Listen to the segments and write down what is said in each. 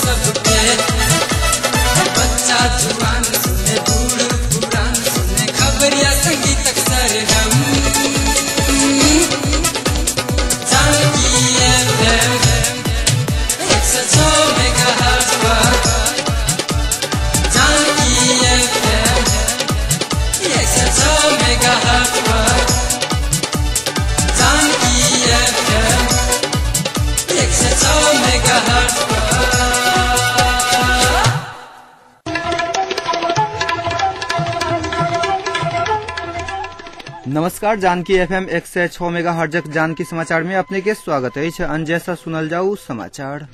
सबके, बच्चा जुआन सुने बूढ़ पुरान सुने खबरिया संगीतक सरगम। जानकी एफएम 106 मेगाहर्ट्ज पर, जानकी एफएम 106 मेगाहर्ट्ज पर, जानकी एफएम 106 मेगाहर्ट्ज पर। नमस्कार, जानकी एफएम 106 मेगाहर्ट्जक जानकी समाचार में अपने के स्वागत अछि। अंजय सुनल जाऊ समाचार।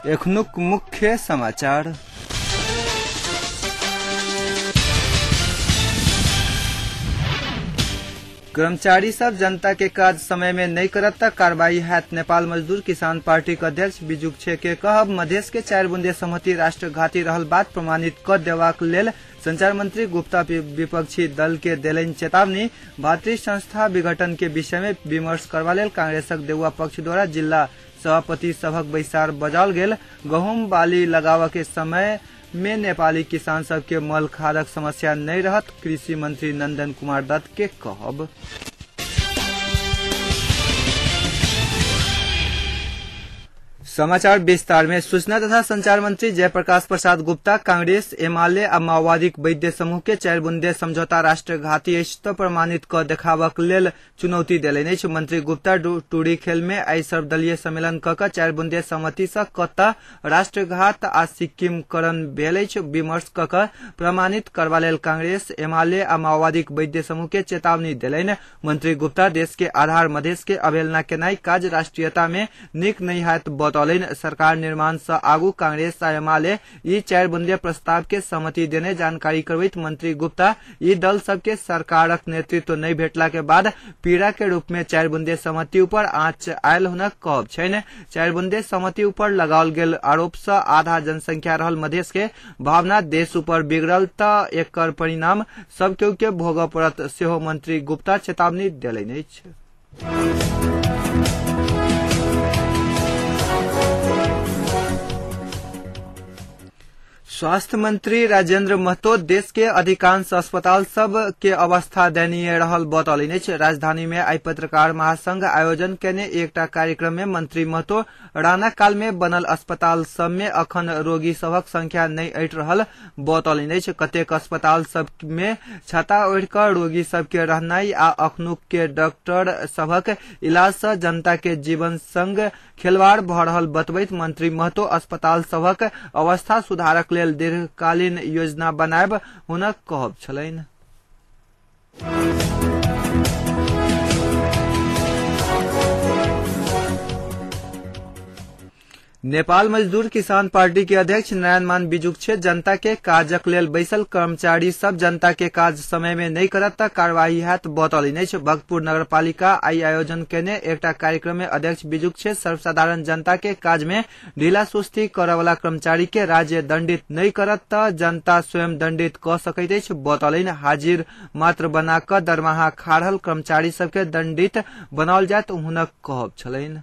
एखनुक मुख्य समाचार। कर्मचारी सब जनता के काज समय में नहीं करत त कार्रवाई हैत। नेपाल मजदूर किसान पार्टी के अध्यक्ष बिजुक के कहब मधेश के 4 बुंदे सहमति राष्ट्रघाती रहल बात प्रमाणित क देबाक लेल संचार मंत्री गुप्ता विपक्षी दल के देलनि चेतावनी। भातृ संस्था विघटन के विषय में विमर्श करबा लेल कांग्रेसक देउवा पक्ष द्वारा जिला सभापति सभक बैसार बजाओल गेल। गहूम बाली लगाव के समय में नेपाली किसान सबके मल खादक समस्या नहीं रहत, कृषि मंत्री नंदन कुमार दत्त के कहब। समाचार विस्तार में। सूचना तथा संचार मंत्री जयप्रकाश प्रसाद गुप्ता कांग्रेस, एमाले आ माओवादी वैद्य समूह के 4 बुंदे समझौता राष्ट्रघाती अछि त प्रमाणित क देखाबक लेल चुनौती देलनि अछि। मंत्री गुप्ता टूरी खेल में आइ सर्वदलीय सम्मेलन क 4 बुंदे सहमति सँ कतऽ राष्ट्रघात आ सिक्किमकरण भेल अछि विमर्श क प्रमाणित करबा लेल कांग्रेस, एमाले आ माओवादी वैद्य समूह के चेतावनी देलनि। मंत्री गुप्ता देश के आधार मधेश के अवहेलना केनाइ काज राष्ट्रीयता में नीक नहि हैत बतौलनि। सरकार निर्माण से आगू कांग्रेस आ एमाले ई 4 बुंदे प्रस्ताव के सहमति देने जानकारी करबैत मंत्री गुप्ता ई दल सबके सरकारक नेतृत्व नहीं भेटला के बाद पीड़ा के रूप में 4 बुंदे सहमति ऊपर आंच आयल हुनक कहब छनि। 4 बुंदे सहमति ऊपर लगाओल गेल आरोप से आधा जनसंख्या रहल मधेश के भावना देश ऊपर बिगड़ल त एकर परिणाम सब केओ के भोगऽ पड़त सेहो मंत्री गुप्ता चेतावनी देलनि अछि। स्वास्थ्य मंत्री राजेंद्र महतो देश के अधिकांश अस्पताल सब के अवस्था दयनीय रहल बतौलनि अछि। राजधानी में आइ पत्रकार महासंघ आयोजन केने एकटा कार्यक्रम में मंत्री महतो राणा काल में बनल अस्पताल सब में अखन रोगी सभक संख्या नहीं ऐट रहल बतौलनि अछि। कतेक अस्पताल सब में छाता ओढ़ि क रोगी सब के रहनाइ आ अखनुक के डॉक्टर सभक इलाज सँ जनता के जीवन संग खिलवाड़ भ रहल बतबैत मंत्री महतो अस्पताल सभक अवस्था सुधारक लेल दीर्घकालीन योजना बनायब हुनक कहब छलनि। नेपाल मजदूर किसान पार्टी के अध्यक्ष नारायण मान बिजुक जनता के काजक लेल बैसल कर्मचारी सब जनता के काज समय में नहीं करत त कार्रवाई हैत बतौलनि अछि। भक्तपुर नगरपालिका आइ आयोजन केने एकटा कार्यक्रम में अध्यक्ष बिजुक सर्वसाधारण जनता के काज में ढीला सुस्ती करवला कर्मचारी के राज्य दंडित नहीं करत त जनता स्वयं दंडित क सकैत अछि बतौलनि। हाजिर मात्र बना क दरमाहा खारहल कर्मचारी सबके दंडित बनाओल जायत हुनक कहब छलनि।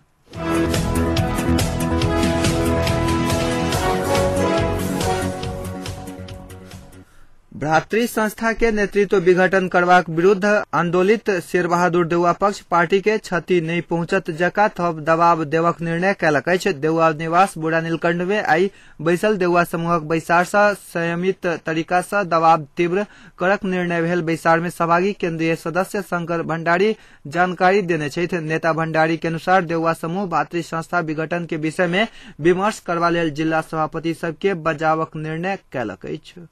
भ्रातृ संस्था के नेतृत्व विघटन करबाक विरुद्ध आंदोलित शेरबहादुर देउवा पक्ष पार्टी के क्षति नहीं पहुंचत जका थप दबाव देवक निर्णय कयलक अछि। देउवा निवास बुढ़ा नीलकंठ में आइ बैसल देउवा समूहक बैसार सँ संयमित तरीका सँ दबाव तीव्र करक निर्णय भेल बैसार में सहभागी केंद्रीय सदस्य शंकर भंडारी जानकारी देने छथि। नेता भंडारी के अनुसार देउवा समूह भातृ संस्था विघटन के विषय में विमर्श करबा लेल जिला सभापति सबके बजावक निर्णय कयलक अछि।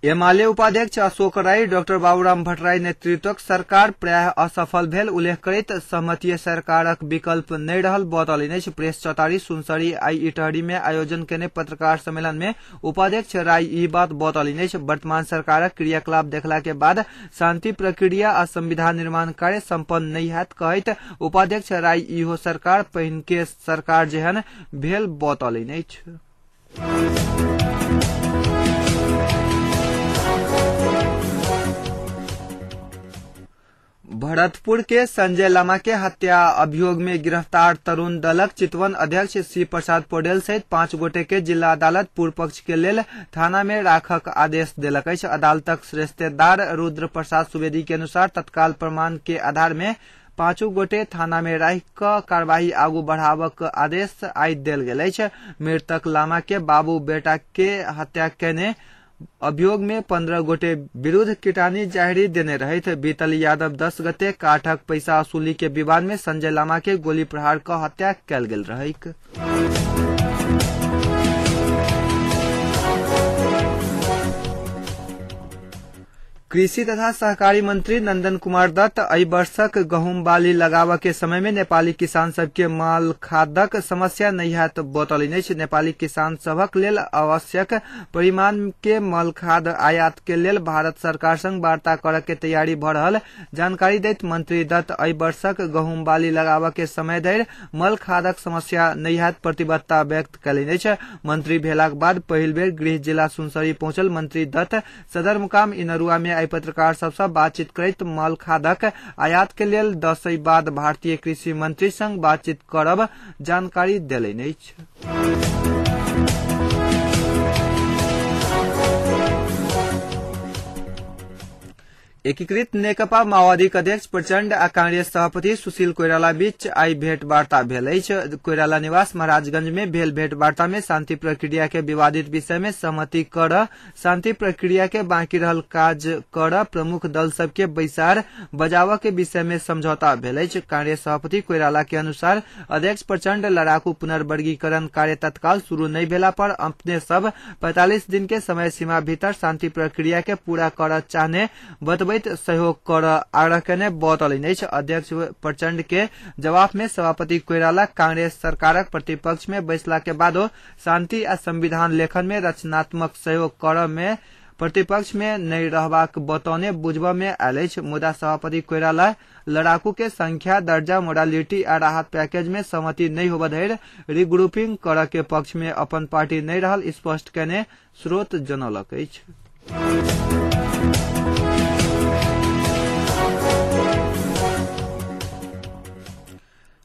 एमाले उपाध्यक्ष अशोक राई डॉक्टर बाबूराम भट्टराई नेतृत्वक सरकार प्रायः असफल भेल उल्लेख करैत सहमतीय सरकारक विकल्प नहि रहल बतौलनि अछि। प्रेस चौतारी सुनसरी आई इटहरी में आयोजन केने पत्रकार सम्मेलन में उपाध्यक्ष राई ई बात बतौलनि अछि। वर्तमान सरकारक क्रियाकलाप देखला के बाद शांति प्रक्रिया आ संविधान निर्माण कार्य सम्पन्न नहि हैत कहैत उपाध्यक्ष राई इहो सरकार पहिनके सरकार जेहन भेल बतौलनि अछि। भरतपुर के संजय लामा के हत्या अभियोग में गिरफ्तार तरुण दलक चितवन अध्यक्ष सी प्रसाद पौडेल सहित 5 गोटे के जिला अदालत पूर्व पक्ष के लेल थाना में राखक आदेश देलक अछि। अदालतक श्रेष्ठेदार रुद्र प्रसाद सुवेदी के अनुसार तत्काल प्रमाण के आधार में 5 गोटे थाना में राखि कऽ कार्यवाही आगू बढ़ाबक आदेश आइ देल गेल अछि। मृतक लामा के बाबू बेटा के हत्या केने अभियोग में 15 गोटे विरुद्ध किटानी जाहिरी देने रहथि। बीतल यादव 10 गते काठक पैसा वसूली के विवाद में संजय लामा के गोली प्रहार क हत्या कयल गेल रहैक। कृषि तथा सहकारी मंत्री नंदन कुमार दत्त एहि वर्षक गहूम बाली लगाबऽ के समय में नेपाली किसान सबके माल खादक समस्या नहि हैत बतौलनि अछि। नेपाली किसान सभक लेल आवश्यक परिमाण के मल खाद आयात के लेल भारत सरकार संग वार्ता करऽ के तैयारी भऽ रहल जानकारी दैत मंत्री दत्त एहि वर्षक गहूम बाली लगाबऽ के समय धरि मल खादक समस्या नहि हैत प्रतिबद्धता व्यक्त कयलनि अछि। मंत्री भेलाक बाद पहिल बेर गृह जिला सुनसरी पहुंचल मंत्री दत्त सदरमुकाम इनरुआ में पत्रकार सबसँ बातचीत करैत मल खादक आयात के लेल दसैं बाद भारतीय कृषि मंत्री संग बातचीत करब जानकारी देलनि अछि। एकीकृत नेकपा माओवादी अध्यक्ष प्रचण्ड आ कांग्रेस सभापति सुशील कोइराला बीच आई भेंटवार्ता भेल अछि। कोइराला निवास महाराजगंज में भेल भेंटवार्ता में शांति प्रक्रिया के विवादित विषय में सहमति कर शांति प्रक्रिया के बाकी रहल काज कर प्रमुख दल सबके बैसार बजाबऽ के विषय में समझौता भेल अछि। कांग्रेस सभापति कोइराला के अनुसार अध्यक्ष प्रचण्ड लड़ाकू पुनर्वर्गीकरण कार्य तत्काल शुरू नहीं भेला पर अपने सब 45 दिन के समय सीमा भीतर शांति प्रक्रिया के पूरा कर चाहने बतबै सहयोग कर आग्रह केने बतौलनि अछि। अध्यक्ष प्रचण्ड के जवाब में सभापति कोइराला कांग्रेस सरकारक प्रतिपक्ष में बैसला के बादो शांति आ संविधान लेखन में रचनात्मक सहयोग कर में प्रतिपक्ष में नहीं रहबाक बतौने बुझबा में आयल अछि। मुदा सभापति कोइराला लड़ाकू के संख्या दर्जा मोडालिटी आ राहत पैकेज में सहमति नहीं होबऽ धरि रिग्रुपिंग करऽ के पक्ष में अपन पार्टी नहीं रहल स्पष्ट केने स्रोत जनौलक अछि।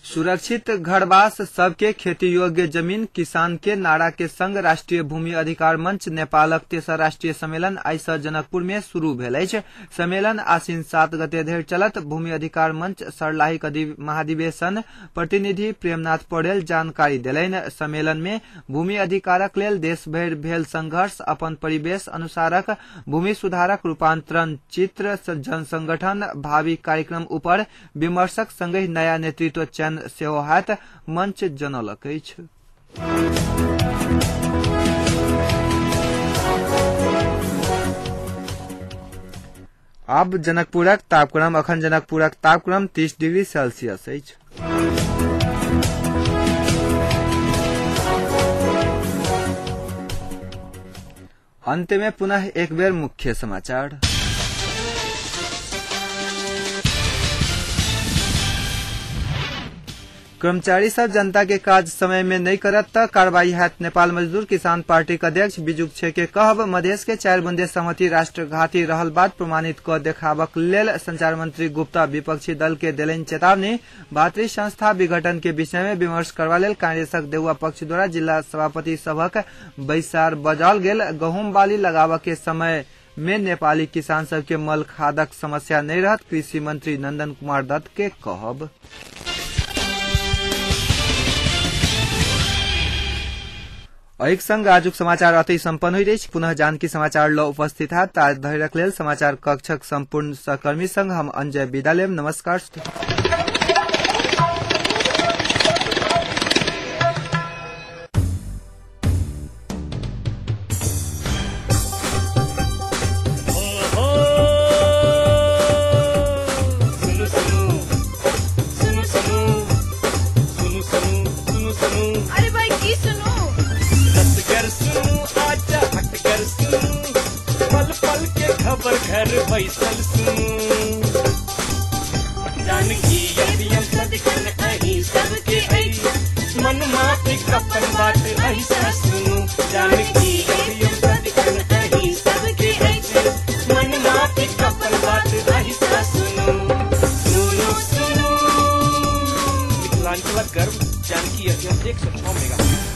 सुरक्षित घरवास सबके खेती योग्य जमीन किसान के नारा के संग राष्ट्रीय भूमि अधिकार मंच नेपालक तेसर राष्ट्रीय सम्मेलन आइ सँ जनकपुर में शुरू भेल अछि। सम्मेलन आश्विन 7 गते धरि चलत। भूमि अधिकार मंच सर्लाही महाधिवेशन प्रतिनिधि प्रेमनाथ पौडेल जानकारी देलनि। सम्मेलन में भूमि अधिकारक लेल देश भरि भेल संघर्ष, अपन परिवेश अनुसारक भूमि सुधारक रूपांतरण चित्र, जनसंगठन, भावी कार्यक्रम ऊपर विमर्शक संगहि नया नेतृत्व चयन सेहो हैत मंच जनौलक अछि। आब जनकपुरक तापक्रम। अखन जनकपुरक तापक्रम 30 डिग्री सेल्सियस अछि। अंत में पुनः एक बेर मुख्य समाचार। कर्मचारी सब जनता के काज समय में नहीं करत त कार्रवाई हैत। नेपाल मजदूर किसान पार्टी के अध्यक्ष बिजुक छे के कहब। मधेश के 4 बुंदे सहमति राष्ट्रघाती रहल बात प्रमाणित क देखाबक लेल संचार मंत्री गुप्ता विपक्षी दल के देलनि चेतावनी। भातृ संस्था विघटन के विषय में विमर्श करवा लेल कांग्रेसक देउवा पक्ष द्वारा जिला सभापति सभक बैसार बजाओल गेल। गहूम बाली लगाबऽ के समय में नेपाली किसान सबके मल खादक समस्या नहीं रहत, कृषि मंत्री नंदन कुमार दत्त के कहब। एक संग आजुक समाचार अतै सम्पन्न होइत अछि। पुनः जानकी समाचार ल उपस्थित हैत। ता धरिक लेल समाचार कक्षक सम्पूर्ण सहकर्मी संग हम अंजय विदा लेब। नमस्कार। घर बैसल सुनू जानकी एफएम सदिखन अहीं सबके अछि, मन माफिक अपन बात अहीं सँ सुनू। जानकी एफएम सदिखन अहीं सबके अछि, मन माफिक अपन बात अहीं सँ सुनू। मिथिलाक गर्व जानकी एफएम 106 मेगा।